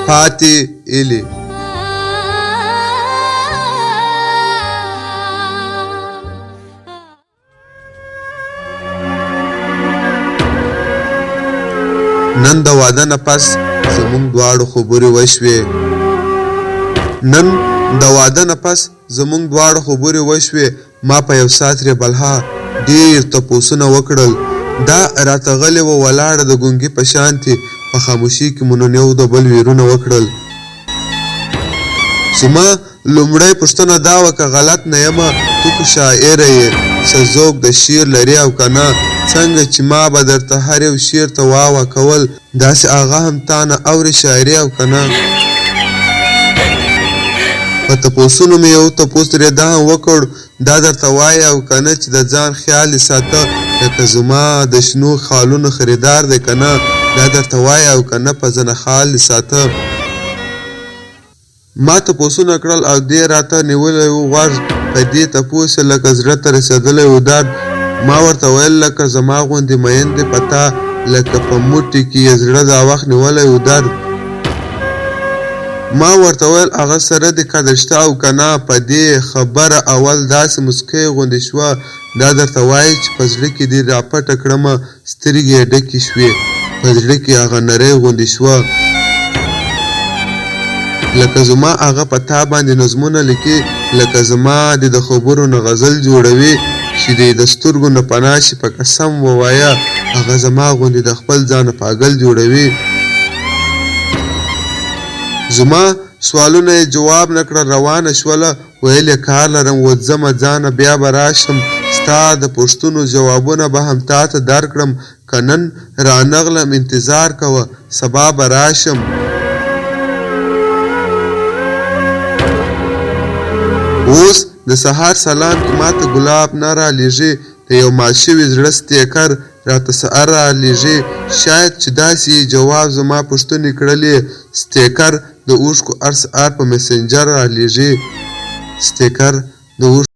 پاتې ایلې. نن د واده نه پس زمونږ دواړو خبرې وشوې. نن د واده نه پس زمونږ دواړو خبرې وشوې. ما په یو ساعت ترې بلها ډېر تپوسونه وکړل. دا راته غلې وه ولاړه د ګونګي په شانتې. په خاموشۍ کې مو نن یو د بل ویرونه وکړل. زما لومړی پوښتنه دا وه که غلط نه یمه ته خو شاعره یې څه ذوق د شعر لرې او که نه؟ څنګه چې ما به درته هر یو شعر ته وا وا کول داسې هغه هم تا نه اوري شاعري او که نه؟ په تپوسونو مې یو تپوس ترې دا هم وکړ دا درته وایې او که نه چې د ځان خیال دې ساته لکه زما د شنو خالونو خریدار دی که نه؟ دا درته وایې او که نه په زنه خال دې ساته. ما تپوسونه کړل او دې راته نیولی وو غوږ، په دې تپوس یې لکه زړه ته رسېدلی وو درد، ما ورته ویل لکه زما غوندې مین دی په تا، لکه په موټي کې یې زړه دا وخت نیولی وو درد. ما ورته ویل هغه سره دې قدر شته او که نه، په دې خبره اول داسې موسکۍ غوندې شوه، دا درته وایي چې په زړه کې دې راپټه کړمه سترګې یې ډکې شوې، په زړه کې هغه نری غوندې شوه. لکه زما هغه په تا باندې نظمونه لیکي، لکه زما دې د خبرو نه غزل جوړوي، چې دې د سترګو نه پناه شي په قسم ووایه هغه زما غوندې د خپل ځانه پاګل جوړوي. زما سوالونه یې جواب نه کړل، روانه شوله، ویل یې کار لرم اوس ځمه ځانه بیا به راشم ستا د پوښتنو ځوابونه به هم تاته درکړم که نن رانغلم انتظار کوه سبا به راشم. اوس د سهار سلام کې ماته ګلاب نه رالیږي د یو مات شوي زړه ستیکر راته سعر رالیږي شاید چې داسې یې جواب زما پوښتنې کړلې ستیکر د اوښکو هر سهار په میسنجر رالیږي ستیکر د اوښکو.